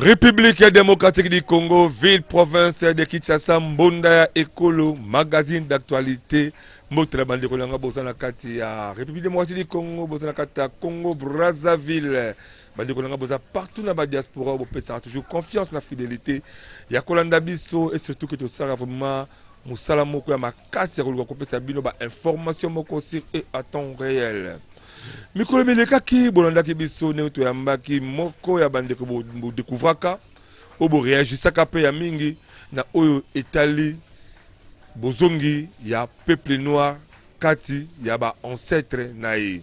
République démocratique du Congo, ville province de Kinshasa, mbonda ya ekolo, magazine d'actualité. Mbote na bandeko na nga boza na kati ya République démocratique du Congo, boza na kati ya Congo Brazzaville. Bandeko na nga boza partout na ba diaspora, bopesaka toujours confiance na fidélité ya kolanda biso et surtout que tosalaka vraiment mosala moko ya makasi ya koluka kopesa bino ba information moko sur et à temps réel. Mikolo milekaki bolandaki biso ndenge toyambaki moko ya bandeko bodekouvraka oyo boreagisaka mpe ya mingi na oyo etali bozongi ya peuple noir kati ya ba ancêtre na ye.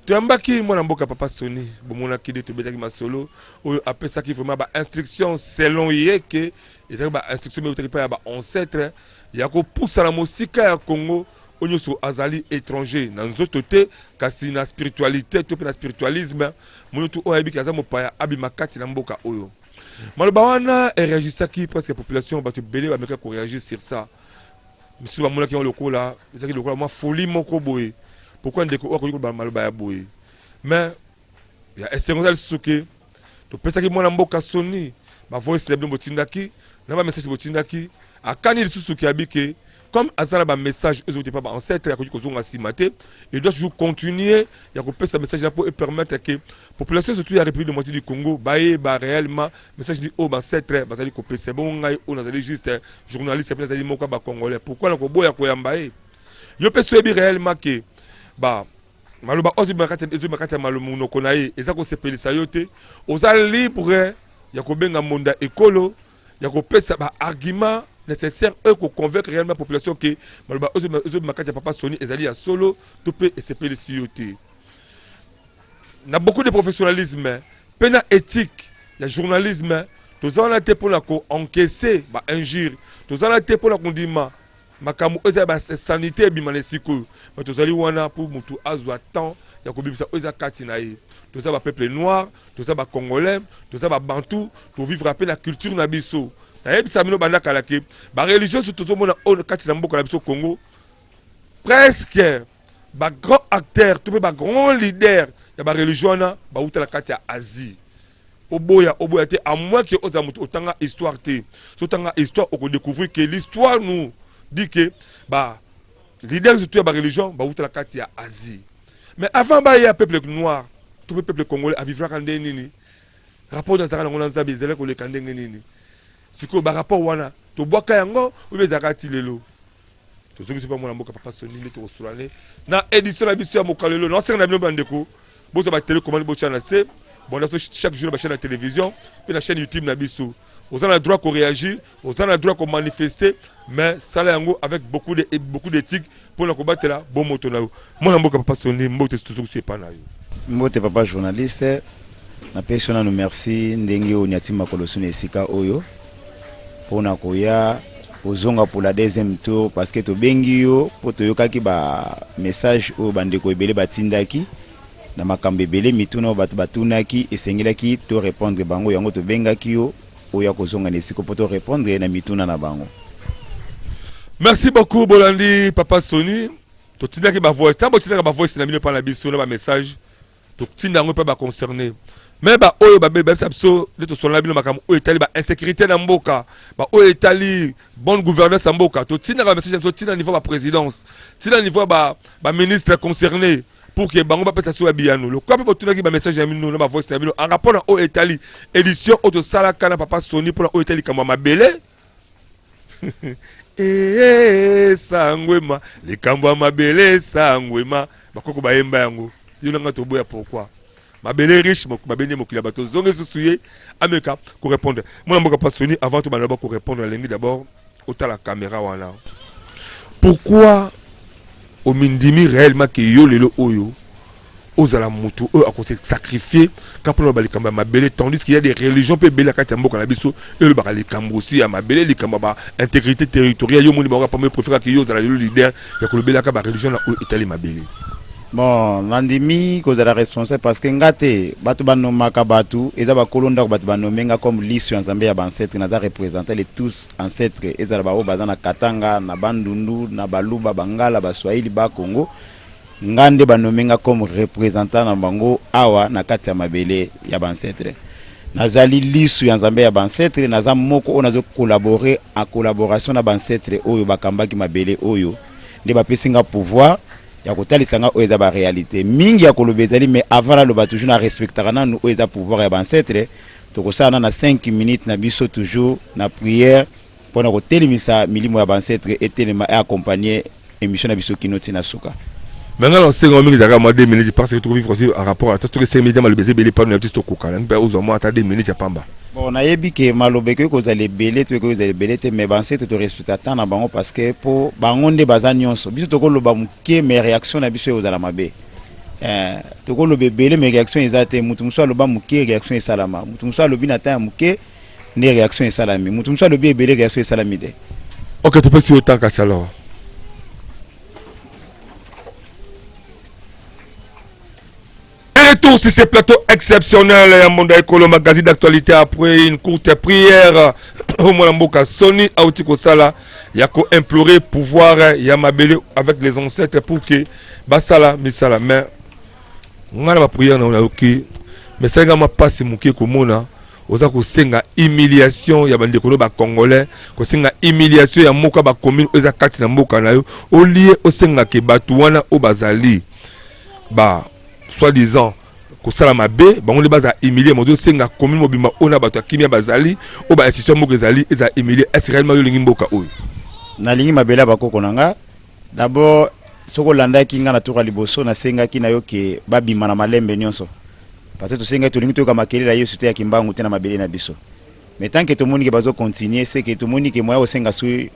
Toyambaki mwana mboka Papa Sony, bomonaki nde tobetaki masolo oyo apesaki vraiment ba instruction selon ye ke ezalaki ba instruction meutaki mpe ya ba ancêtre ya kopusana mosika ya Congo. Oyo nyonso azali étranger na nzoto te, kasi na spiritualité to mpe na spiritualisme, moto oyo ayebi ke aza mopaya abima kati na mboka oyo. Maloba wana ereagisaki presque population, bato ebele bamekaki koreagir sur ça. Misusu bamonaki yango lokola ezalaki lokola mwa folie moko boye, pourquoi ndeko oyo akoki koloba maloba ya boye? Mais ya esengo eza lisusu ke topesaki mwana mboka Soni bavoice na bino botindaki na bamessage botindaki, akani lisusu ke abi ke comme aza na bamessage ezokite mpa baancêtre, akoki kozonga nsima te, il doit toujours continuer ya kopesa message na mpo epermettre ke population surtout ya République démocratique du Congo bayeba réellement message ni oyo baancêtre bazali kopesa. Bongo ngai oyo nazali juste journaliste mpe nazali moko ya bacongolais, pourquoi na koboya koyamba ye? Yo mpe so oyebi réellement ke ba maloba oyo ezobima kati ya monoko na ye eza kosepelisa yo te, oza libre ya kobenga monda ekolo, ya kopesa baargument nécessaire oyo koconvaincre réellement population ke maloba oyo ezobima kati ya Papa Soni ezali ya solo to mpe esepelisi yo te. Na beaucoup de professionnalisme mpe na éthique ya journalisme, toza wana te mpona koencaisser bainjure, toza wana te mpona kondima makambo oyo eza ya basanité ebima na esika oyo, me tozali wana mpo motu azwa temps ya kobimisa oyo eza kati na ye. Toza bapeuple noir, toza bacongolais, toza babantu, tovivre mpe na culture na biso. Nayebisa bino banda kala ke bareligion so tozomona oyo kati na mboka na biso Congo, presque bagrand acteur to mpe bagrand leader ya bareligion wana bauta na kati ya Asie. Oboya oboya te, à moins que oza moto otanga histoire te. So otanga histoire, okodécouvrir que l'histoire nous dit que ba leader surtout ya bareligion bauta na kati ya Asie. Mais avant baya, peuple noir to mpe peuple congolais avivraka ndenge nini? Rapport nazalaka nango na Nzambe ezali koleka ndenge nini? Sikoyo barapport wana tobwaka yango oyo ezalaka ti lelo. Tozongisi mpe mwana mboka Papa Soni nde tokosolane na édition na biso ya mokalo lelo. Naosenga na bino bandeko, bozwa batélécommande, botya na se bonda so chaque jour na bachaîne ya télévision mpe na chaîne YouTube na biso. Oza na droit koréagir, oza na droit komanifester, mais sala yango avec beaucoup d'éthique mpona kobatela bomoto na yo. Mwana mboka Papa Soni, mbote, tozongisi epa na yo. Mbote papa journaliste, napesi yo nanu merci ndenge oyo niati makolo so na esika oyo mpona koya kozonga pour la deuxième tour, parce que tobengi yo mpo toyokaki bamessage oyo bandeko ebele batindaki na makambo ebele, mituna oyo bato batunaki, esengelaki to répondre bango. Yango tobengaki yo oyo kozonga na esika mpo to répondre na mituna na bango. Merci beaucoup. Bolandi Papa Soni, totindaki bavoice. Ntango botindaka bavoice na bino mpa na biso na bamessage, totinda yango mpe baconcerné, me baoyo babebisa biso nde tosolola bino makambo oyo etali bainsécurité na mboka, baoyo etali bonne gouvernance ya mboka. Totindaka bamessage na biso ntina niveau ya baprésidence, ntina niveau ya baministre concerné, pour que bango bapesa so ya biyano. Lokola mpe botunaki bamessage na bino na bavoice na bino en rapport na oyo etali édition oyo tosalaka na Papa Soni mpona oyo etali likambo ya mabele, esangwema likambo ya mabele, esangwema bakoko bayemba yango, yo nanga toboya. Pourquoi mabele riche, mabele nde mokili ya bato? Ozongi lisusu ye ameka korépondre. Mwana mboka Papa Soni, avant tobanda ba korépondre, alengi d'abord otala caméra wana. Pourquoi omindimi réellement ke yo lelo oyo ozala motu oyo akose sacrifier ka mpona loba likambo ya mabele, tandis qu'il y a des religions mpe ebele na kati ya mboka na biso elobaka likambo aussi ya mabele, likambo ya baintégrité territoriale? Yo moni bango pamo préféraki yo ozala lelo leader ya kolobelaka bareligion na oyo etali mabele. Bon, nandimi kozala responsable parce que nga te, bato banomaka bato eza bakolo ndako. Bato banome nga comme liso ya Nzambe ya baancêtre. Naza représentant les tous ancêtres, ezala baoyo baza na Katanga, na Bandundu, na Baluba, Bangala, Baswahili, Bakongo. Nga nde banome nga comme représentant na bango awa na kati ya mabele ya baancêtre. Nazali lisu ya Nzambe ya b'ancetres, naza moko oyo nazo collaborer en collaboration na b'ancetres oyo bakambaki mabele oyo, nde bapesi nga pouvoir ya kotalisa nga oyo eza ba realites. Mingi ya koloba ezali mais avant naloba toujours na respectaka nanu oyo eza pouvoir ya b'ancetres. Tokosala nanu na 5 minutes na biso toujours na prière pona kotelemisa milimo ya b'ancetres etelema e accompagner emission na biso kino ti na suka. Mais nga na osenga yo mingi ezalaka mwa 2 minutes parce que toko vivre aussi en rapport ata soki 5 minutes maloba eza ebele pano na biso tokokana mpe ozwa mwa ata 2 minutes ya pamba. Bon nayebi ke maloba ekoki kozala ebele to ekoki kozala ebele te mais b'ancetres to respecta temps na bango parce que po bango nde baza nionso biso toko loba muke mais reaction na biso ekozala mabe eh toko loba ebele mais reaction eza te mutu mosusu aloba muke reaction esalama mutu mosusu alobi na temps ya muke nde reaction esalami mutu mosusu alobi ebele reaction esalami te. Ok topesi yo temps kasi alors. Et retour sur ce plateau exceptionnel ya Mbonda Ekolo magazine d'actualité après une courte prière au mwana mboka Sony auti kosala ya ko implorer pouvoir ya mabele avec les ancêtres pour que basala misala mais nga na ba prière na nayoki mais esalinga mwa pasi moke komona oza kosenga humiliation ya bandeko no ba congolais kosenga humiliation ya moko ya ba commune oyo eza kati na mboka na yo olie osenga ke bato wana oyo bazali ba soit disant kosala mabe bango nde baza humilie moto osenga commune mobimba oyo na bato ya kimia bazali oyo ba institution ya mboka ezali eza humilie est réellement yo olingi mboka oyo? Nalingi mabele ya bakoko na nga d'abord. Soki olandaki nga na tour ya liboso nasengaki na yo ke babima na malembe nionso parce que tosengaki tolingi toyoka makelele ya Yesu te ya Kimbangu te na mabele na biso mais tant que tomoni ke bazo continuer ce que tomoni ke moyen ya kosenga su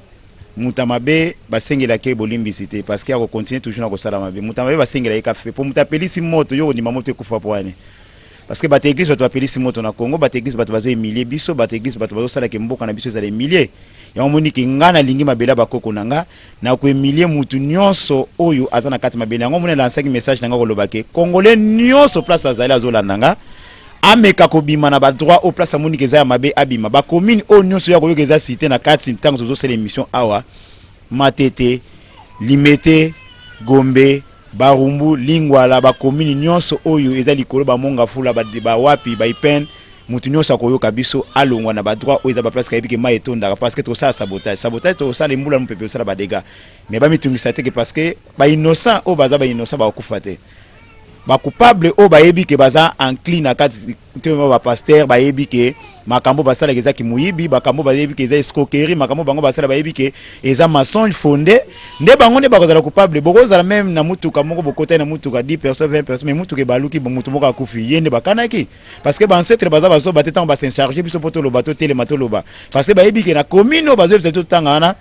moto ya mabe basengelaka ye bolimbisi te parce que ako continuer toujours na kosala mabe moto ya mabe basengela ye kafe po moto apelisi moto yo okondima moto ekufa po wani parce que bato ya eglise bato bapelisi moto na Congo bato ya eglise bato bazo humilie biso bato ya eglise bato bazosala ke mboka na biso ezala humilie yango omoni ke nga nalingi mabele ya bakoko na nga na ko humilie mutu nionso oyo aza na kati mabele yango omoni na lancaki message na nga koloba ke congolais nionso place azali azolanda nga ameka kobima na ba droit oyo place amoni ke eza ya mabe abima ba commune oyo nionso ya koyoka eza cite na kati ntango tozosala emission awa Matete, Limete, Gombe, Barumbu, Lingwala ba commune nionso oyo eza likolo ba Mongafula ba, ba wapi ba Ipene mutu nionso akoyoka biso alongwa na ba droit oyo eza ba place kayebi ke mayi etondaka parce que tokosala sabotage sabotage tokosala embula na mupepe ekosala ba degats mais bamitungisa te ke parce que ba innocent oyo baza ba innocent bakokufa te ba coupable oyo bayebi ke baza enclin na kati te ba pasteur bayebi ke makambo basalaka eza kimoyibi makambo bayebi ke eza escroquerie makambo bango basala bayebi ke eza mensonge fonde nde bango nde bakozala coupable bokozala meme na mutuka moko bokotaki na mutuka 10 personnes 20 personnes mais mutuka ebaluki mutu moko akufi ye nde bakanaki parce que ba ancêtre baza bazoba te ntango ba s'incharge biso mpo toloba totelema toloba parce que bayebi ke na commune oyo bazoyebisa biso totanga wana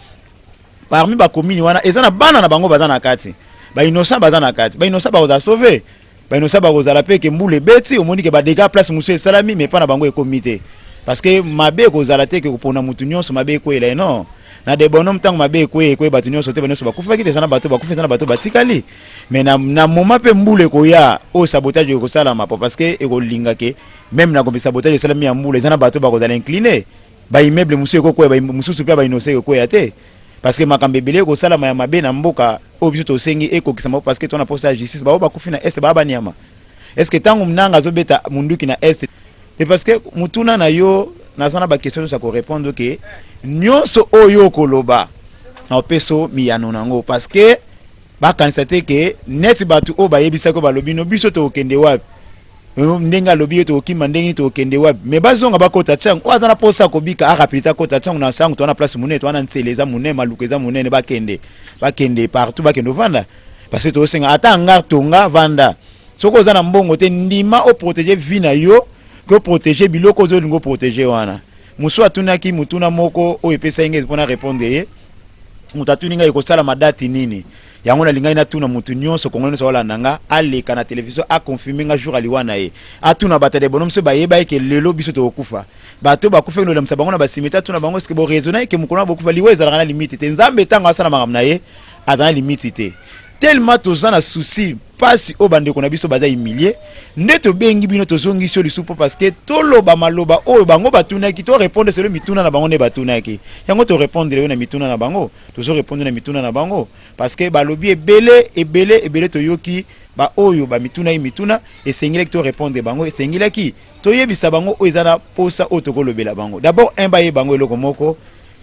parmi ba commune wana eza na bana na bango baza na kati ba innocent baza na kati ba innocent bakozala sauve ba innocent bakozala mpe ke mbula ebeti omoni ke ba dégâts place mosusu esalami mais epa na bango ekomi te parce que mabe ekozala te ke kopona motu nyonso mabe ekweyela ye non na de bonhomme ntango mabe ekweye ekweye bato nyonso te ba nyonso bakufaki te eza na bato bakufi eza na bato batikali mais na, na moment mpe mbula ekoya oyo sabotage ekosalama po parce que ekolinga ke meme na kombe sabotage esalami ya mbula eza na bato bakozala incline ba immeuble mosusu ekokweya mosusu mpe ba innocent ekokweya te parce que makambo ebele ekosalama ya mabe na mboka oyo biso tosengi ekokisama parce que tona posa ya justice baoyo bakufi na est baa baniama est ce que ntango nanga azobeta munduki na est et parce que mutuna na yo naza na baquestion nyonso ya korépondre ke nyonso oyo okoloba na opeso miyano nango parce que bakanisa te ke neti bato oyo bayebisaki oyo balobi no biso tokokende wapi ndenge alobi ye tokokima ndenge nini tokokende wapi me bazonga bakota ntango oyo aza na mposa kobika arapide akota ntango na ntango towana place monene towana nsele eza monene maluku eza monene bakende bakende partout bakende ovanda parce que tosenga ata hangar tonga vanda soki oza na mbongo te ndima oprotege vie na yo ke oprotege biloko ozolinga oprotege wana mosusu atunaki motuna moko oyo epesaki ngai mpona répondre ye moto atuni ngai ekosalama date nini yango nalingaki natuna moto nyonso kongo nyonso aolanda nga aleka na televizio aconfirme nga jour aliwa na ye atuna bato de bonhomme so bayeba ye ke lelo biso tokokufa bato bakufaki nolamisa bango na basimete atuna bango eske boraisonna eke mokolo na bokufa liwa ezalaka na limite te nzambe ntango asala makambo na ye aza na limite te tellement toza na souci pasi oyo bandeko na biso baza humilie nde tobengi bino tozongisi yo lisusu mpo parce que toloba maloba oyo bango batunaki to répondre selo mituna na bango nde batunaki yango to répondre yo na mituna na bango tozo répondre na mituna na bango parce que balobi ebele ebele ebele toyoki. Baoyo bamitunaki mituna, esengelaki to répondre bango, esengelaki toyebisa bango oyo eza na posa oyo tokolobela bango. D'abord un, bayeba bango eloko moko,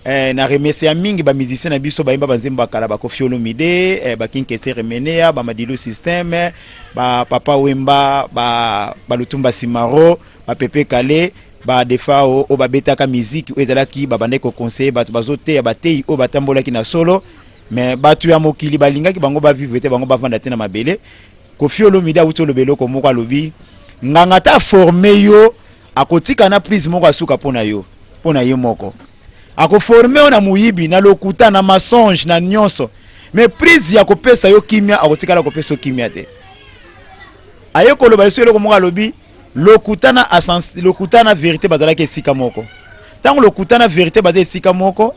na remercier ya mingi bamusicien na biso bayemba banzembo bakala, baKoffi Olomide, baKing Kester Emeneya, baMadilu Système, bapapa Wemba, baLutumba Simaro, baPepe Kale, baDefao, oyo babetaka miziki oyo ezalaki, babandaki koconseiller bato, bazoteya, bateyi oyo batambolaki na solo. Mais bato ya mokili balingaki bango bavivre te, bango bavanda te na mabele. Koffi Olomide awuti oloba eloko moko, alobi nganga ata aforme yo, akotika na prise moko asuka mpo na yo, mpo na ye moko. Akoforme yo na moyibi, na lokuta, na mensonge, na nyonso, mais prise ya kopesa yo kimia, akotikala kopesa yo kimia te. Aye koloba lisusu eloko moko, alobi lokuta na lokuta na vérité bazalaki esika moko. Ntango lokuta na vérité baza esika moko,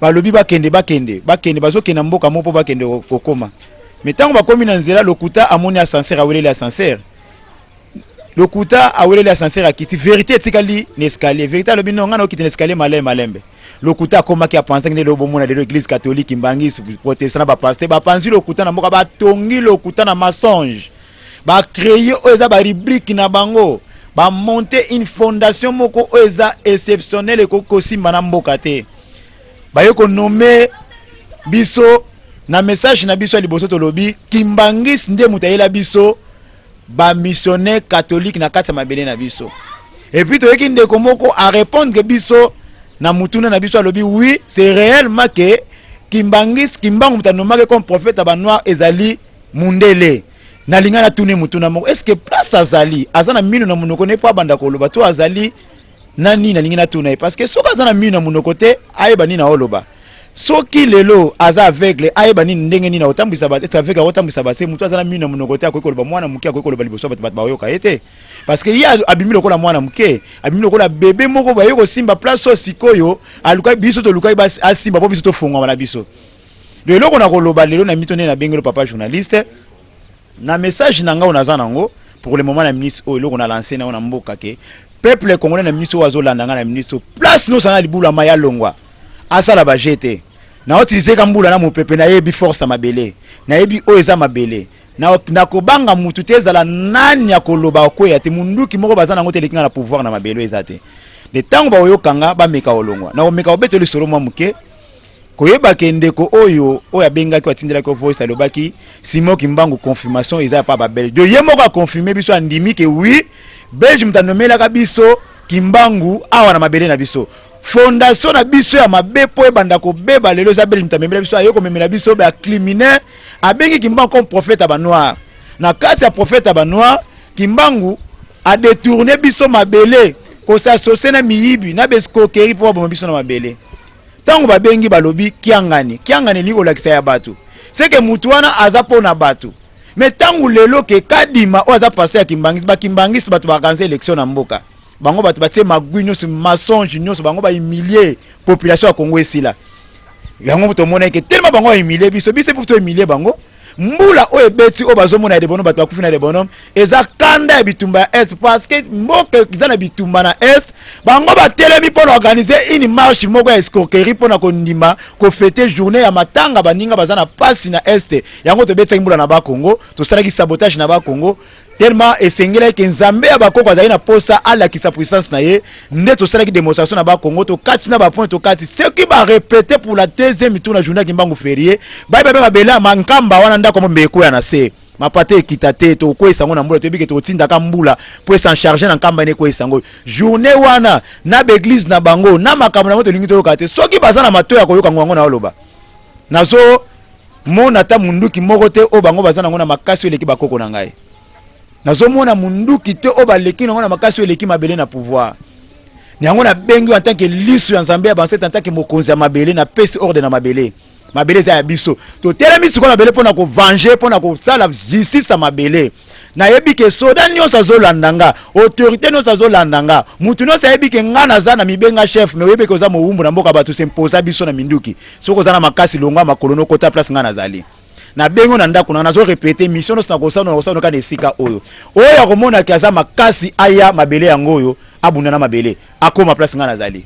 balobi bakende, bakende, bakende, bazokende mboka moko mpo bakende kokóma. Mais ntango bakomi na nzela, lokuta amoni ascenseur, aweleli ascenseur. Lokuta aweleli ascenseur, akiti, vérité etikali na escalier. Vérité alobi: "Non, ngai naokiti na escalier malembe malembe." Lokuta akomaki, apanzaki nde lelo bomona lelo église catholique, mbangisi, protestant na bapasteur bapanzi lokuta na mboka, batongi lokuta na mensonge, bacréer oyo eza barubrique na bango, bamonte une fondation moko oyo eza exceptionnelle, ekoki kosimba na mboka te. Baye konommer biso na message na biso ya liboso, tolobi Kimbangisi nde moto ayela biso bamissionnaire catholique na kati ya mabele na biso. Et puis toyeki ndeko moko arépondre biso na mutuna na biso, alobi: "Oui, c'est réellement que Kimbangisi, Kimbangu moto anomaki comme prophète ya banoir ezali mundele." Nalinga natuni mutuna moko: est ce que place azali, aza na mino na monoko ne mpo abanda koloba, to azali na nini? Nalingi natuna ye, parce que soki aza na mino na monoko te, ayeba nini aoloba. Soki lelo aza aveugle, ayeba nini, ndenge nini akotambwisa bato. Ete aveugle akotambwisa bato? Motu aza na mino na monoko te akoki koloba, mwana moke akoki koloba liboso ya bato, bato bayoka ye te, parce que ye abimi lokola mwana moke, abimi lokola bebe moko baye kosimba place oyo. Sikoyo aluka biso, tolukaki asimba mpo biso tofongwama na biso. Eloko na koloba lelo na mito nde nabengeli papa journaliste na message na ngai oyo naza nango pour le moment na ministre oyo, eloko na lance nango na mboka ke peuple congolais na ministre oyo azolanda ngai na ministre oyo, place nyonso na libula mai alongwa, asala baje te. Naotilizeka mbula na mopepe, nayebi force ya mabele, nayebi oyo eza mabele. Nakobanga mutu te, ezala nani akoloba okweya te. Munduki moko baza nango te eleki nga na pouvoir na mabele oyo eza te. De ntango baoyokanga, bameka kolongwa, nakomeka kobetela lisolo mwa moke, koyeba ke ndeko oyo abengaki, atindelaki voice, alobaki Simon Kimbangu, confirmation eza ya pa babelge. Do ye moko aconfirme biso, andimi ke oui, belge moto anomelaka biso Kimbangu awa na mabele na biso. Fondation na biso ya mabe mpo ebanda kobeba lelo eza belge moto amemela biso, aye komemela biso bacriminel. Abengi Kimbangu comme prophète ya banoir. Na kati ya prophète ya banoir, Kimbangu adétourne biso mabele, kos'associer na miyibi na baescroquerie mpo baboma biso na mabele. Ntango babengi, balobi kiangani, kiangani elingi kolakisa ya bato, seke mutu wana aza mpo na bato. Mais ntango lelo ke Kadima oyo aza pasteur ya Kimbangisi, bakimbangisi bato bakanisa élection na mboka, bango bato batie magui nyonso, mensonge nyonso, bango bahumilie population ya Kongo esila. Yango tomona ke telema bango bahumilie biso, biso mpo tohumilie bango. Mbula oyo ebeti, oyo bazomona ya Debonhomme, bato bakufi na Debonhomme, eza kanda ya bitumba ya Est, parce que mboka eza na bitumba na Est. Bango batelemi mpo na organiser une marche moko ya escroquerie mpo na kondima kofêter journée ya matanga, baninga baza na pasi na Est. Yango tobetisaki mbula na Bakongo, tosalaki sabotage na Bakongo, tellement esengelaki ke Nzambe ya bakoko azali na posa alakisa puissance na ye. Nde tosalaki démonstration na Bakongo, tokati na bapoint, tokati. Soki barépété pour la deuxième tour na journée ya Kimbangu férié, bayeba mpe mabele ya mankamba wana, ndako mo mbe ekwea na se, mapate ekita te, tokokweyisa yango na mbula. Toyebi ke tokotindaka mbula mpo esan charge na nkamba ene, ekweyisa yango journée wana na baeglise na bango na makambo na bango. Tolingi toyoka te. Soki baza na matoi ya koyoka yango, yango na oloba, nazomona ata munduki moko te oyo bango baza nango na makasi oyo eleki bakoko na ngai. Nazomona munduki te oyo baleki nango na makasi oyo eleki mabele na pouvoir. Yango nabengi en tant que liso ya Nzambe ya bancêtre, en tant que mokonzi ya mabele, napesi ordre na mabele. Mabele eza ya biso. Totelemi sikoyo mabele mpona kovenger, mpona kosala justice ya mabele. Nayebi ke soda nyonso azolanda nga, autorité nyonso azolanda nga, mutu nyonso ayebi ke nga naza na mibenga chef. Mais oyebi ke oza mowumbu na mboka, bato semposa biso na minduki. Soki oza na makasi, longwa makolo nokota place nga nazali. Nabengi na ndako na, nazorépéter mission nyonso nakosala, nakosala kaka na esika oyo. Oyo akomonaki aza makasi, aya mabele yango oyo, abunda na mabele, akóma place nga nazali.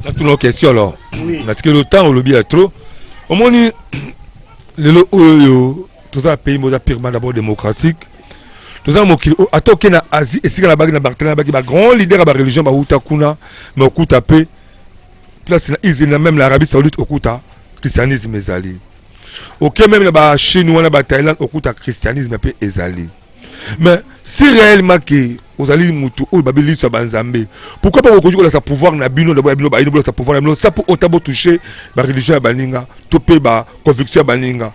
Natuna question alors. Natikeli ntango olobi ya trop. Omoni lelo oyo Toza na pays moko eza purement d'abord démocratique. Toza na mokili oyo ata oke na Asie, esika na baki na Barthelemy, na baki ba grand leader ya ba religion bauta kuna, mais okuta mpe place na Israël, na même na Arabie Saoudite, okuta christianisme ezali. Oke même na ba Chine wana, ba Thaïlande, okuta christianisme mpe ezali. Mais si réellement ke ozali mutu oyo babi liso ya banzambe, pourquoi pas bokoki kolakisa pouvoir na bino d'abord ya bino bayini, bolakisa pouvoir na bino sa po ota botouche bareligion ya baninga to mpe baconviction ya baninga,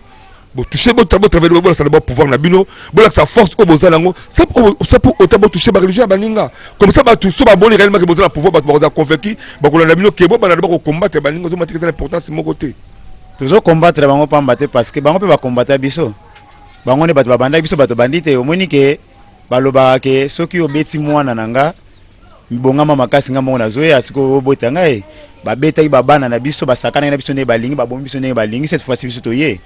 botouche, botravaille, bolakisa d'abord pouvoir na bino, bolakisa force oyo boza nango sa po ota botouche bareligion ya baninga. Comme ça bato so baboni réellement ke boza na pouvoir, bato bakozala convaincu, bakolanda bino ke bobanda d'abord kocombattre baninga. Ozomona tika eza na importance moko te. Tozocombattre bango pamba te, parce que bango mpe bakombata biso. Bango nde bato babandaki biso, bato bandi te. Omoni ke balobaka ke soki obeti mwana na nga, bongama makasi, nga moko nazoya. Sikoyo obota ngai, babetaki babana na biso, basakanaki na biso ndenge balingi, babomi biso ndenge balingi. Cette fois-ci biso toye.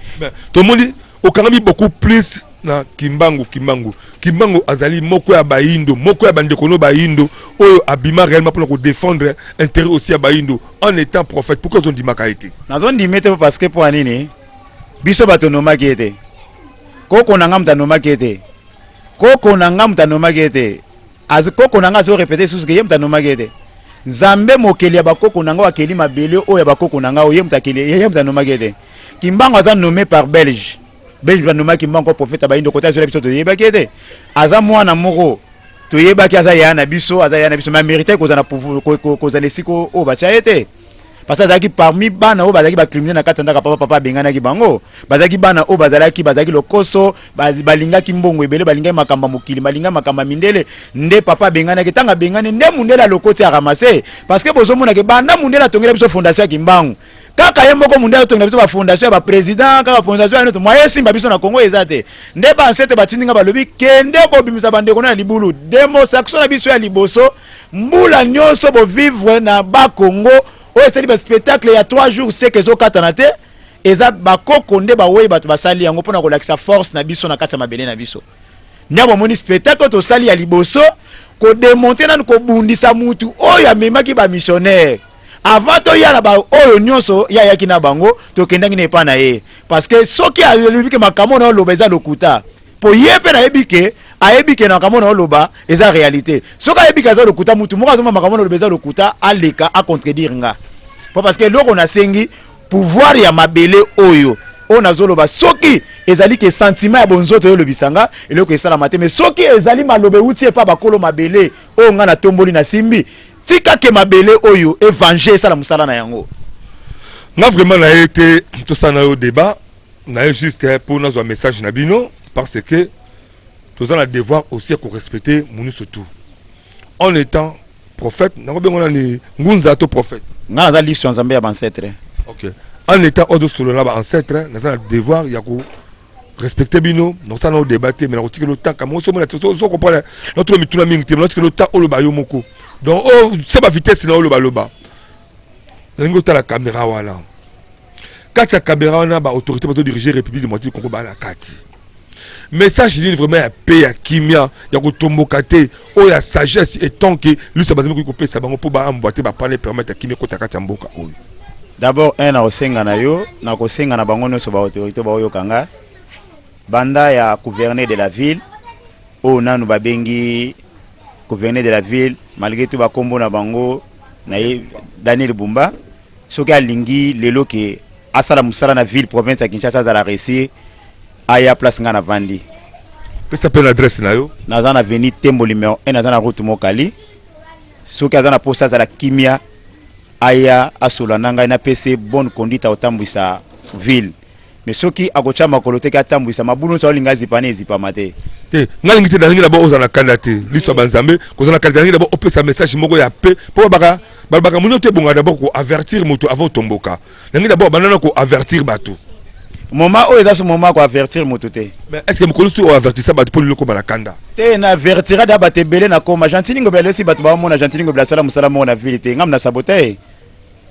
Tomoni okangami beaucoup plus na Kimbangu. Kimbangu, Kimbangu azali moko ya bayindo, moko ya bandeko no bayindo oyo abima réellement mpona kodéfendre intérêt aussi ya bayindo en étant prophète. Pourquoi ozondimaka ye te? Nazondima te parce que mpo ya nini? Biso bato nomaki ye te. Koko na nga moto anomaki ye te. Koko na nga moto anomaki ye te. Koko na nga azorépéter lisusu ke ye moto anomaki ye te. Nzambe mokeli ya bakoko na nga, oyo akeli mabele oyo ya bakoko na nga, oyo ye moto akeli, ye moto anomaki ye te. Kimbangu aza nommé par Belge. Belge banomaki Kimbangu prophète ya bayindo. Kota azola biso, toyebaki ye te. Aza mwana moko toyebaki, aza yaya na biso, aza yaya na biso, mais amérite kozala kozala esika oyo batya ye te, parce que azalaki parmi bana oyo bazalaki bacriminel na kati ya ndako ya papa. Papa abenganaki bango. Bazalaki bana oyo bazalaki lokoso, balingaki mbongo ebele, balingaki makambo ya mokili, balingaki makambo ya mindele. Nde papa abenganaki. Ntango abengani, nde mundele alokoti, aramase, parce que bozomona ke banda mundele atongela biso fondation ya Kimbangu, kaka ye moko mundele atongela biso bafondation ya baprésident, kaka fondation ya neti moye esimba biso na Kongo eza te. Nde baancêtres batindi nga, balobi: "Kende kobimisa bandeko na ya libulu." Démonstration na biso ya liboso, mbula nyonso bovivre na Bakongo oyo esali baspectacle ya 3 jours seke ezokatana te, eza bakoko nde bawei bato basali yango mpona kolakisa force na biso na kati ya mabele na biso. Nde bomoni spectacle tosali ya liboso, kodémonter nanu, kobundisa mutu oyo amemaki bamissionnaire avant toya na baoyo nyonso ye ayaki na bango. Tokendaki na epai na ye, parce que soki alobi ke makambo na oloba eza lokuta, po ye mpe nayebi ke ayebi ke na makambo na oloba eza réalité. Soki ayebi ke aza lokuta, mutu moko azomona makambo na oloba eza lokuta, aleka acontredire nga po parce que eloko nasengi, pouvoir ya mabele oyo oyo nazoloba, soki ezali ke sentiment ya bonzoto oyo olobisa nga, eloko esalama te. Mais soki ezali maloba euti epa bakolo mabele oyo nga natomboli, nasimbi, tika ke mabele oyo evenge, esala mosala na yango. Nga vraiment na ye te tosala na yo débat na ye, juste mpo nazwa message na bino, parce que toza na devoir aussi ya korespecter munu, surtout en étant prophète. Nakobengo nani, ngunza to prophète? Nga naza liso ya Nzambe ya bancêtre. Ok, en étant oyo tosolola na baancêtre, naza na devoir ya ko respecter bino. Nakosala na débat te, mais nakotikela otanga mo somona so comprendre. Natuna mituna mingi te, nakotikela ota oloba yo moko. Donc oyo tia bavitesse na olobaloba, nalingi otala caméra wana. Kati ya caméra wana, baautorité bazodirige République démocratique Congo baa na kati. Message nini vraiment ya pe ya kimia, ya kotomboka te, oyo ya sagesse étant que liso bazali koki kopesa bango mpo baambwa te, bapane permettre ya kimia ekota kati ya mboka oyo? D'abord un, nakosenga na yo, nakosenga na bango nyonso baautorité baoyoka nga, banda ya gouverneur de la ville oyo nanu babengi gouverneur de la ville, malgré tout bakombo na bango na ye Daniel Bumba, soki alingi lelo ke asala mosala na ville province ya Kinshasa, azala réussir, aya place nga navandi. Pesa mpe na adresse na yo. Naza na avenue Tembo numéro 1, naza na route Mokali. Soki aza na posa azala kimia, aya asola na ngai, napesi bonne conduite akotambwisa ville. Mais soki akotya makolo te ke atambwisa, mabulu nyonso aolinga azipana, ezipama te. Te, ngai nalingi te, nalingi d'abord ozala na kanda te, liso ya banzambe kozala na kanda te. Nalingi d'abord opesa message moko ya pe, mpo balobaka monio te, ebonga d'abord koavertir moto avant otomboka. Nalingi d'abord bandana koavertir bato. Moment oyo eza so moment koavertir moto te. Mais est ce que mokolo so oavertisa bato mpo lelo okoma na kanda? Te, na avertira da bato ebele. Na koma Gentiny Ngobila, lesi bato baomona Gentiny Ngobila asala mosala moko na ville te. Ngam na sabota ye,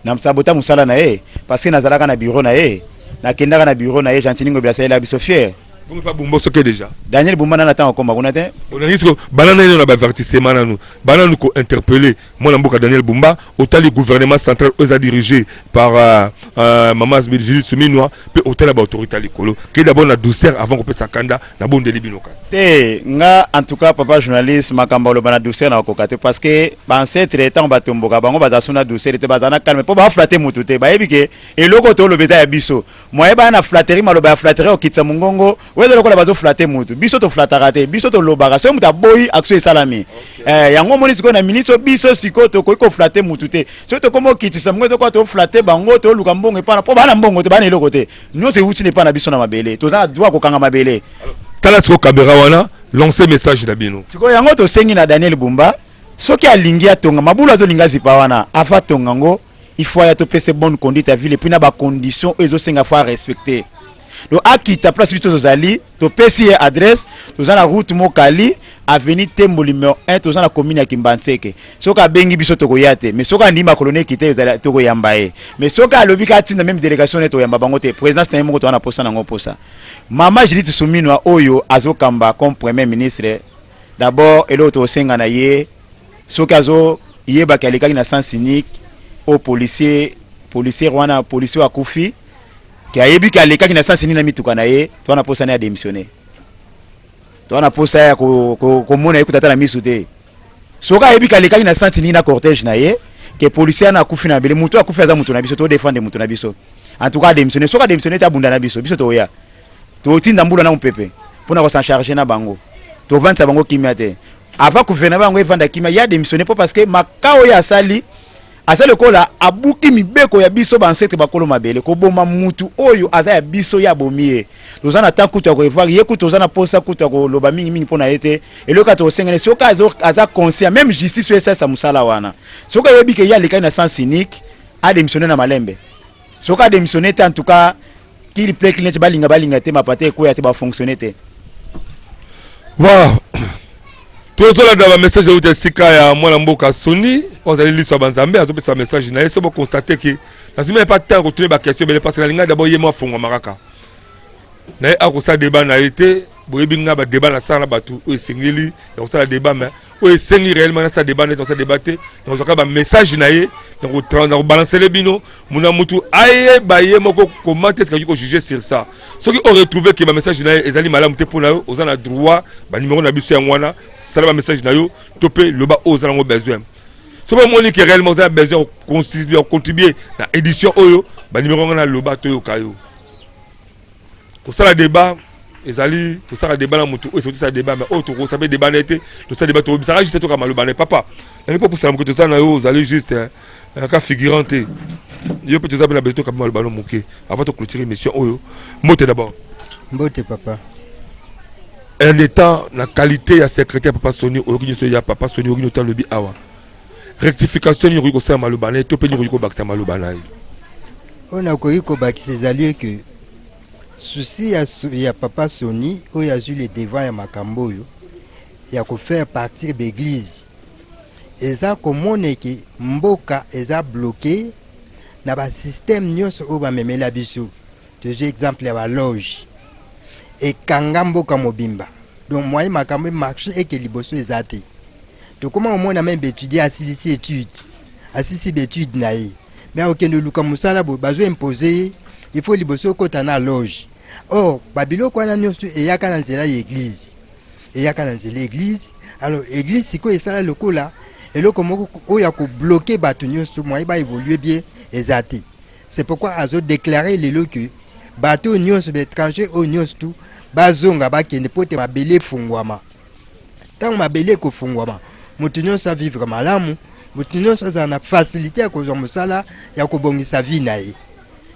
na sabota mosala na ye, parce que nazalaka na bureau na ye, nakendaka na bureau na ye. Gentiny Ngobila asalela biso fier. Bongo pa Bumba soki déjà. Daniel Bumba nana ntango akoma kuna te. Olingi siko bana nano na baavertissement, nanu bana nanu kointerpeller mwana mboka Daniel Bumba. Otali gouvernement central oyo eza dirigé par mama Judith Suminwa, mpe otala baautorité ya likolo. Ke d'abord na douceur avant kopesa kanda. Nabondeli bino kasi. Te, nga en tout cas, papa journaliste, makambo aloba na douceur na kokoka te, parce que baancêtre, ntango batomboka, bango baza so na douceur te, baza na calme mpo baflatter mutu te. Bayebi ke eloko toloba eza ya biso. Moye baya na flatterie, maloba ya flatterie, okitisa mongongo oyo eza lokola bazoflatter mutu. Biso toflattaka te, biso tolobaka. Soki mutu aboyi, action esalami. Yango omoni sikoyo na miniti oyo, biso sikoyo tokoki koflatter mutu te. Soki tokomi okitisa mongo, tokoka toflatter bango, toluka mbongo epana mpo bana mbongo te, bana eloko te, nyonso ewuti na epa na biso na mabele. Toza na droit kokanga mabele. Tala sikoyo caméra wana, lance message na bino. Sikoyo yango tosengi na Daniel Bumba, soki alingi atonga mabulu, azolinga azipa wana, afa atonga yango, il faut aya topesa bonne conduite ya ville, et puis na bacondition oyo ezosenga, faut arespecter. Donc akita place biso tozali, topesi ye adresse. Toza na route Mokali, avenue Tembo numéro 1, toza na commune ya Kimbanseke. Soki abengi biso, tokoya te, mais soki andimi makolo na ekite, ezali tokoyamba ye. Mais soki alobi ka atinda même délégation ne, toyamba bango te. Présidence na ye moko, toza na posa nango, posa mama Judith Suminwa oyo azokamba comme premier ministre. D'abord, eloko tokosenga na ye, soki azoyebaki alekaki na sens unique, oyo policier, policier wana, policier oyo akufi, ke ayebi ke alekaki na sens unique na mituka na ye, to wana posa na ye adémissionner. To wana posa ya komona ye kuta ata na misu te. Soki ayebi ke alekaki na sens unique na cortège na ye, ke policier wana akufi na mabele, motu akufi aza motu na biso, todéfendre motu na biso. En tout cas adémissionner. Soki adémissionner te, abunda na biso. Biso toya totinda mbula na mopepe mpona kosan charger na bango, tovandisa bango kimia te. Avant gouvernement yango evanda kimia, ya démissionner, mpo parce que maka oyo asali, asali lokola abuki mibeko ya biso baancêtre bakolo mabele. Koboma mutu oyo aza ya biso, ye abomi ye. Toza na temps kutu ya korevoir ye, kutu toza na posa kutu ya koloba mingimingi mpo na ye te. Eloko kaka tokosengene, soki aza conscient, même justice oyo esalisa mosala wana, soki ayebi ke ye alekaki na sens unique, adémissionner na malembe. Soki adémissionner te, en tout cas, qu'il plaît, qu'il neti balinga balinga te, mapate ekweya te, bafonctionner te. Voilà, tozolanda bamessage euta esika ya mwana mboka Soni oyo azali liso ya banzambe, azopesa message na ye. So boconstater ke nazwi meme pas temps kotuna baquestion ebele, parce que nalingai d'abord ye mo afungwama kaka na ye, akosala débat na ye te. Boyebi nga, badébat nasala na bato oyo esengeli ya kosala débat, mais oyo esengi réellement nasala débat neti nasala débat te. Nakozwaka bamessage na ye, nakobalancele bino muna mutu ayeba ye moko comment est-ce akoki kojuger sur ça. Soki oretrouve ke bamessage na ye ezali malamu te mpo na yo, oza na droit. Banimero na biso yango wana, sala bamessage na yo to mpe loba oyo oza nango besoin. Soki omoni ke réellement oza na besoin ya contribuer na édition oyo, banimero yango, na loba toyoka yo. Kosala débat ezali, tosala débat na motu oyo esengeli tosala débat, mais oyo tokosala mpe débat na ye te, tosala débat, tobisaka juste toka maloba na ye. Papa, nangi mpo pusana moke, tozala na yo, ozali juste ka figurant te. Yo mpe toza mpe na besoin toka maloba no moke avant toclôturer émission oyo. Mbote d'abord. Mbote, papa. Un état na qualité ya secrétaire papa Soni, oyoki nyonso ya papa Soni, oyoki nyonso alobi awa. Rectification nini okoki kosala maloba na ye, to mpe nini okoki kobakisa maloba na ye? Oyo nakoki kobakisa ezali ke souci ya papa Soni oyo azwi le devant ya makambo oyo ya kofaire partir baeglise, eza komona eke mboka eza bloqué na basystème nyonso oyo bamemela biso. Tozwi exemple ya baloge, ekanga mboka mobimba. Donc moyen makambo emarche eke liboso eza te. Tokóma komona même baétudiant asilisi étude, asilisi baétude na ye, mais akokende oluka mosala boye, bazoimpose ye, il faut liboso okɔta na loge. Or babiloko wana nyonso eyaka na nzela ya église, eyaka na nzela église. Alors église sikoyo esala lokola eloko moko oyo ya kobloquer bato nyonso, moyen baévolue bien eza te. C'est pourquoi azodéclare lelo ke bato oyo nyonso, baétranger oyo nyonso tu, bazonga, bakende mpo te mabele efungwama. Ntango mabele ekofungwama, moto nyonso avivre malamu, moto nyonso azala na facilité ya kozwa mosala ya kobongisa vie na ye.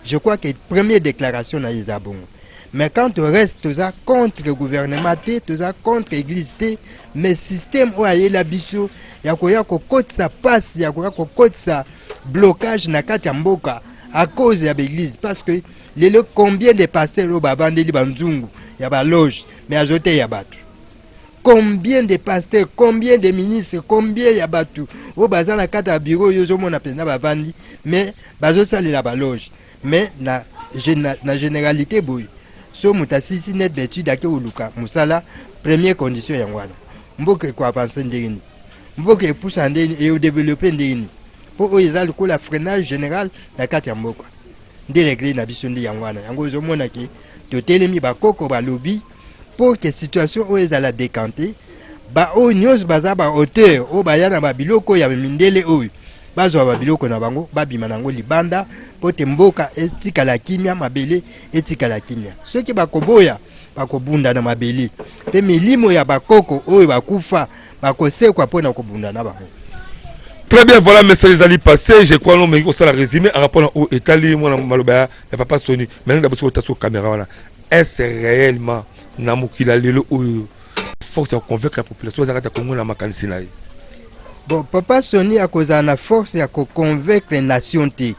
Je crois que première déclaration na ye eza bongo. Mais quand au reste, toza contre gouvernement te, toza contre église te, mais système oyo ayela biso ya koya kokotisa pasi, ya koya kokotisa blocage na kati ya mboka à cause ya baeglise. Parce que lelo, combien de pasteurs oyo bavandeli banzungu ya baloge, mais azoteya bato? Combien de pasteurs, combien de ministres, combien ya bato oyo baza na kati ya bureau oyo ozomona mpenza bavandi, mais bazosalela baloge? Mais na généralité boye, So moto asilisi net baétude, ake koluka mosala, première condition yango wana. Mboka ekoavancer ndenge nini? Mboka epusa ndenge nini? Eodévelopper ndenge nini? Mpo oyo eza lokola freinage général na kati ya mboka. Nde regret na biso nde yango wana. Yango ozomona ke totelemi, bakoko balobi mpo ke situation oyo ezala décanté. Baoyo nyonso baza baauteur oyo baya na babiloko ya mindele oyo, bazwa babiloko na bango, babima nango libanda, mpo te mboka etikala kimia, mabele etikala kimia. Soki bakoboya, bakobunda na mabele, mpe milimo ya bakoko oyo bakufa bakosekwa mpo na kobunda na bango. Très bien, voilà, message ezali passé. Je crois non, mais kosala résumé en rapport au etali mwana maloba ya papa Sony. Maintenant d'abord sur ta caméra wana. Est-ce réellement na mokili ya lelo oyo force ya convaincre la population ezalaka ta Congo na makanisi na ye? Bon, papa Sony akozala na force ya koconvaincre nation te,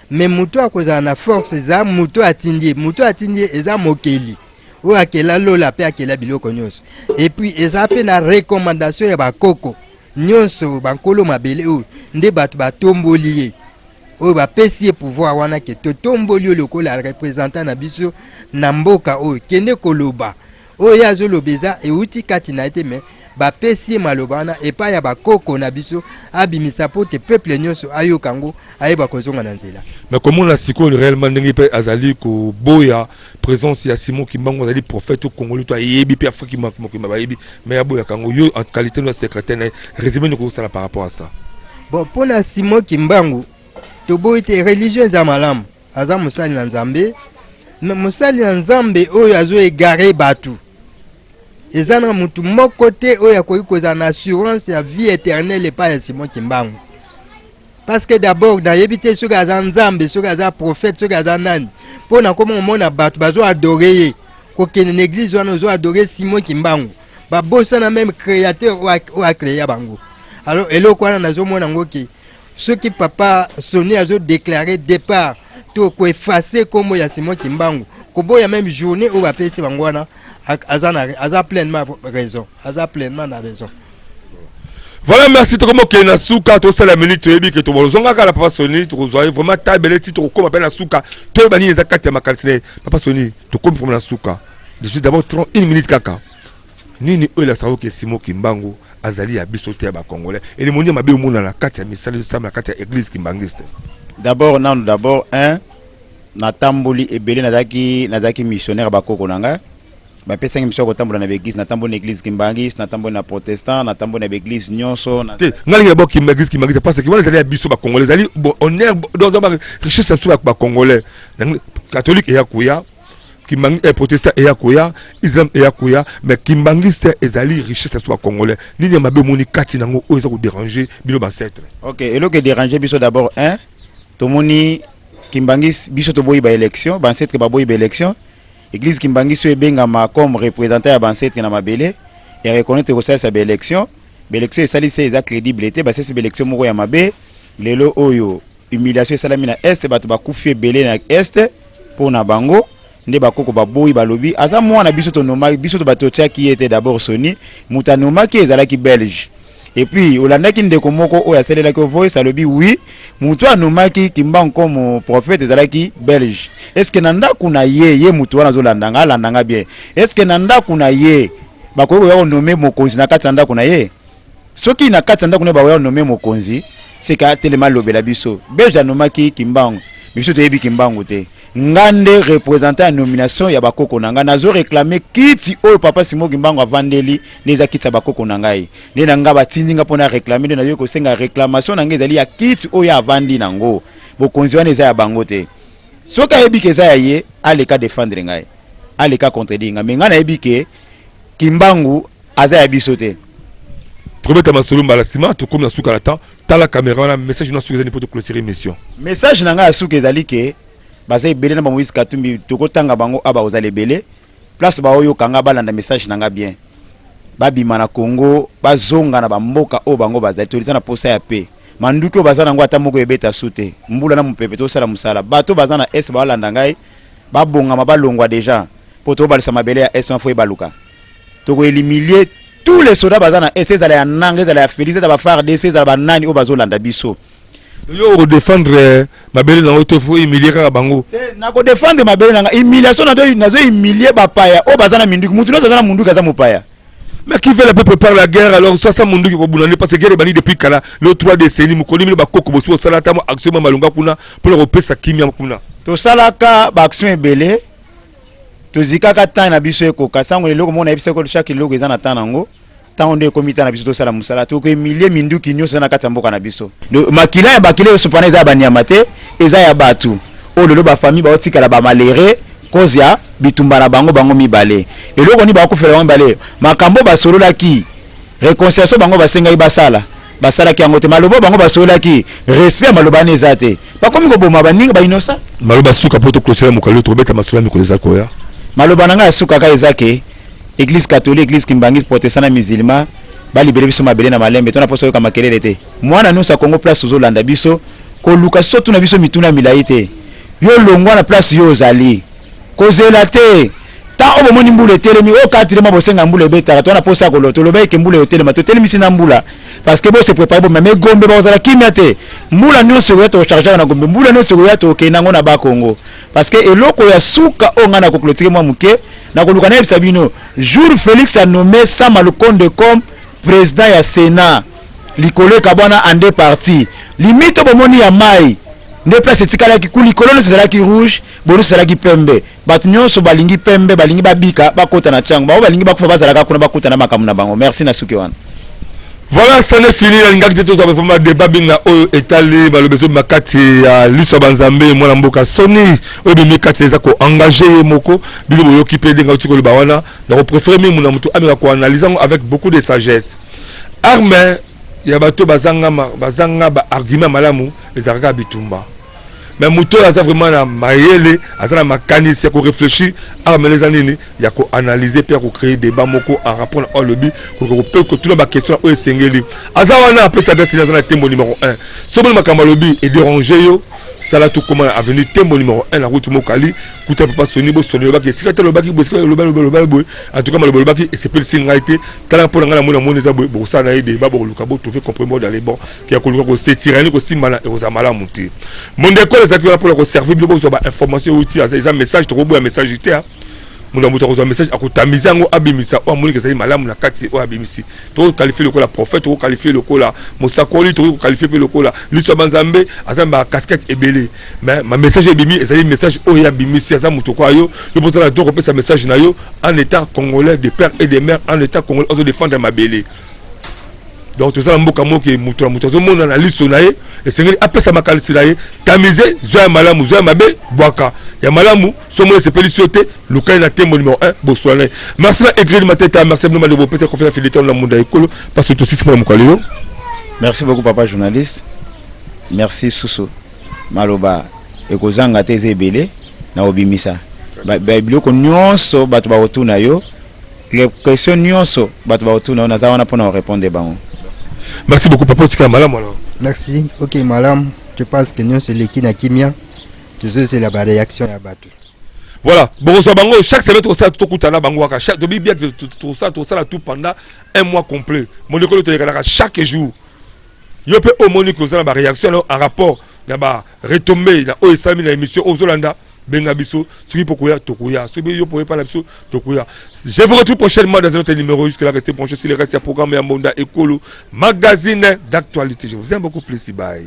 mais moto akozala na force eza moto atindi ye. Moto atindi ye eza mokeli oyo akela lola mpe akela biloko nyonso. Et puis eza mpe na recommandation ya bakoko nyonso, bankolo mabele oyo nde bato batomboli ye, oyo bapesi ye pouvoir wana, ke totomboli yo lokola représentant na biso na mboka oyo, kende koloba. Oyo ye azoloba eza euti kati na ye te, mais bapesi ye maloba wana epai ya bakoko na biso, abimisa mpo te peuple nyonso ayoka yango, ayeba kozonga na nzela. Mais komona sikoyo réellement ndenge mpe azali koboya présence ya Simon Kimbangu, azali prophète congolais to ayebi mpe Afrique mokima bayebi, mais aboyaka yango. Yo en qualité no secrétaire na ye, résumé nini okosala par rapport à ça? Bon, mpo na Simon Kimbangu, toboyi te, religion eza malamu, aza mosali na Nzambe. Mais mosali na Nzambe oyo azoégarer bato, eza na mutu moko te oyo akoki kozala na assurance ya vie éternelle epai ya Simon Kimbangu, parce que d'abord nayebi te soki aza Nzambe, soki aza prophète, soki aza nani. Mpo na koma komona bato bazoadorer ye, kokende na église wana, ozoadorer Simon Kimbangu, babosana même créateur oyo acréa bango. Alors eloko wana nazomona yango ke soki papa Soni azodéclarer départ to koeffacer nkombo ya Simon Kimbangu, koboya même journée oyo bapesi bango wana, aza, na, aza pleinement raison, aza pleinement na raison. Voilà, merci. Tokoma okende na suka, tosala minute. Toyebi ke tozongaka na papa Soni, tokozwa ye vraiment ta ebele ti tokokóma mpe na suka, toyeba nini eza kati ya makanisi na ye. Papa Soni, tokomi vraiment na suka. Je d'abord 31 minutes kaka. Nini oyo elakisaka oke Simon Kimbangu azali ya biso te, ya bacongolais? Elemoni ya mabe omona na kati ya misala ezosala na kati ya église kimbangiste? D'abord nanu, d'abord un, natamboli ebele, nazalaki missionnaire. Bakoko na ngai bapesaki biso ya kotambola na baéglise. Natamboli na église kimbangiste, natamboli na protestant, natamboli na baéglise nyonso. Te, ngai lingi d'abord église kimbangiste, parce que wana ezali ya biso bacongolais, ezali honneur, donc richesse ya biso bacongolais. Catholique eya koya, protestant eya koya, islam eya koya, mais kimbangiste ezali richesse ya biso bacongolais. Nini ya mabe omoni kati nango oyo eza kodéranger bino bancêtre? Ok, eloko edéranger biso, d'abord un, tomoni kimbangiste, biso toboyi baélection, bancêtre baboyi baélection. Église kimbangiste oyo ebengama comme représentant ya bancêtre na mabele ereconnaître kosalisa baélection. Baélection esalisi eza crédible te, basalisi baélection moko ya mabe. Lelo oyo humiliation esalami na Est, bato bakufi ebele na Est mpo na bango. Nde bakoko baboyi, balobi aza mwana biso tonomaki, biso to bato totiaki ye te. D'abord Soni moto anomaki ezalaki belge. Et puis olandaki ndeko moko oyo asalelaki voice, alobi oui, moto anomaki Kimbangu comme prophète ezalaki belge. Est ce que na ndako na ye, ye moto wana azolanda nga, alanda nga bien, est ce que na ndako na ye bakoki koya konommer mokonzi na kati ya ndako na ye? Soki na kati ya ndako na ye bakoya konommer mokonzi, seka atelema alobela biso belge anomaki Kimbangu. Biso toyebi Kimbangu te. Nga nde représentant ya nomination ya bakoko na ngai, nazo réclamer kiti oyo papa Simon Kimbangu avandeli. Nde eza kiti ya bakoko na ngai, nde na ngai batindi nga mpona réclamer. Nde nayoki kosenga réclamation na ngai ezali ya kiti oyo avandi nango. Bokonzi wana eza ya bango te. Soki ayebi ke eza ya ye, aleka défendre ngai, aleka contredire ngai. Mais ngai nayebi ke Kimbangu aza ya biso te. Tokobeta masolo mbala nsima. Tokomi na suka na temps. Tala caméra wana, message na suka ezali mpo toclôturer émission. Message na ngai ya suka ezali ke baza ebele na bamoïse Katumbi, tokotanga bango a bakozala ebele. Place baoyoka nga, balanda message na nga bien, babima na Congo, bazonga na bamboka oyo bango bazali. Toliza na posa ya pe manduki oyo baza nango, ata moko ebeta su te, mbula na mopepe. Tosala mosala. Bato baza na Est balanda ngai, babongama, balongwa déjà, mpo tobalisa mabele ya Est wana. Fo ebaluka, tokoéliminer tous les soldats baza na Est, ezala ya Nanga, ezala ya Félix, ezala ba FARDC, ezala banani oyo bazolanda biso. Yo okodefendre eh, mabele na yo te, faut humilier kaka bango. Nakodefendre mabele na nga, humiliation nazo humilier bapaya oyo baza na minduki. Mutu nyonso aza na munduki aza mopaya. Mais qui veut la paix prépare la guerre. Alors soit ça munduki kobuna nde, parce que guerre ebandi depuis kala, le 3 décennies. Mokoli mino bakoko bosi bosala ata mwa action mwa malonga kuna mpona kopesa kimia kuna? Tosalaka baaction ebele, tozikaka temps na biso ekoka. Sango eloko moko nayebisa ko, chaque eloko eza na temps nango. Ntango nde ekomi temps na biso, tosala mosala, tokohumilie minduki nyonso eza na kati ya mboka na biso. Makila ya bakila esopana eza ya banyama te, eza ya bato oyo lelo bafamille baotikala bamalheureux cause ya bitumba na bango. Bango mibale, eloko nini bakufela bango mibale? Makambo basololaki, réconciliation bango basengaki basala, basalaki yango te. Maloba bango basololaki, respect ya maloba wana eza te. Bakomi koboma baninga bainnocent. Maloba suka mpo tokosela mokalo, tokobeta masolo ya mikolo eza koya. Maloba na ngai ya suka kaka eza ke Église catholique, Église kimbanguiste, protestant na musulman balibele biso mabele na malembe. To na mposa oyoka makelele te. Mwana nyonso ya Congo, place ozolanda biso, koluka so tuna biso mituna milai te. Yo longwa na place yo ozali, kozela te. Ta oyo bomoni mbula etelemi oyo katilema, bosenga mbula ebetaka. To na posa ya koloba, toloba eke mbula etelema, totelemisi na mbula parce que bose prépare boma. Mais Gombe bakozala kimia te. Mbula nyonso ekoya, tokochargeaka na Gombe. Mbula nyonso ekoya, tokokende yango na Bakongo, parce que eloko ya suka oyo ngai nakoclôturer mwa moke, nakoluka nayebisa bino: jour Félix a nommé Sama Lukonde comme président ya Sénat, likolo ekabwana en deux parties. Limite bomoni ya mai nde place etikalaki ku likolo nyonso ezalaki rouge, bono ezalaki pembe. Bato nyonso balingi pembe, balingi babika, bakota na ntiango. Bango balingi bakufa, bazalaka kuna, bakuta na makambo na bango. Merci, na suki wana. Voilà, ça n'est fini. Nalingaki te tozwa vraiment débat binga oyo etali balobi ezobima kati ya liso ya banzambe. Mwana mboka Soni, oyo ebimi kati eza koengage ye moko. Bino boyoki mpe ndenge auti koloba wana. Nakopréféré mingi na moto ameka koanalyse yango avec beaucoup de sagesse. Arme ya bato bazanga bazanga baargument malamu ezalaka kaka bitumba. Mais moto oyo aza vraiment na mayele, aza na makanisi ya koréfléchir, arme eza nini? Ya koanalyse mpe ya kocréer débat moko en rapport na oyo alobi, mpe kotuna baquestion oyo esengeli. Aza wana, apesa adresse, aza na Tembo numéro 1. Soki makambo alobi edérange yo, sala tokóma na avenue Tembo numéro 1, na route Mokali, kuta papa Soni. Bosoni, olobaki esika te, olobaki boye, esika oloba oloba boye. En tout cas, maloba olobaki esepelisi ngai te. Tala, mpo na ngai namoni, namoni eza boye. Bokosala na ye débat, bokoluka botrouve compromis dans les bon ke ya koluka kosetirani, kosimbana ekozala malamu te. Mondeko ezalaki wana mpona koservir bino, bozwa bainformation euti. Eza message, tokoboya message te. Moto moto akozwa message, akotamize yango, abimisa oyo amoniki ezali malamu na kati oyo abimisi. Tokoqualifie lokola prophète, tokoqualifie lokola mosakoli, tokoki koqualifie mpe lokola liso ya banzambe. Aza na bacasquette ebele, mais ma message ebimi ezali message oyo abimisi. Aza moto kwa yo, yo mpo to kopesa message na yo en état congolais de père et de mère, en état congolais azodéfendre mabele. Donc toza na mboka moke, moto na moto azomona na liso na ye, esengeli apesa makanisi na ye. Tamize, zwa ya malamu, zwa ya mabe, bwaka ya malamu. Somo esepelisi yo te, lukai na Tembo numéro 1, boswana na ye. Merci na Egrine Mateta, merci bino malebo opesa confiance, fidélité na munda ekolo, parce que tosisi mpona mokolo lelo. Merci beaucoup, papa journaliste. Merci. Susu maloba ekozanga te, eza ebele na kobimisa biloko nyonso bato bakotuna yo, question nyonso bato bakotuna yo, naza wana mpona korépondre bango. Merci beaucoup, papa. Otikala malamu alors. Merci, ok, malamu. Je pense que nyonso eleki na kimia, tozozela baréaction ya bato. Voilà, bokozwa bango chaque semaine, tokosala, tokutana bango kaka. Tobi bien, tosala, tosala tout pendant un mois complet. Mondekolo toyekanaka chaque jour. Yo mpe omoni kozala na baréaction en rapport na baretombées na oyo esalami na émission ozolanda, benga biso. Soki mpo koya, tokoya. Soki yo po epa na biso, tokoya. Je vous retrouve prochainement dans un autre numéro. Jusque là, restez branchés sur les restes ya programme ya Mbonda Ekolo, magazine d'actualité. Je vous aime beaucoup plus. Bye.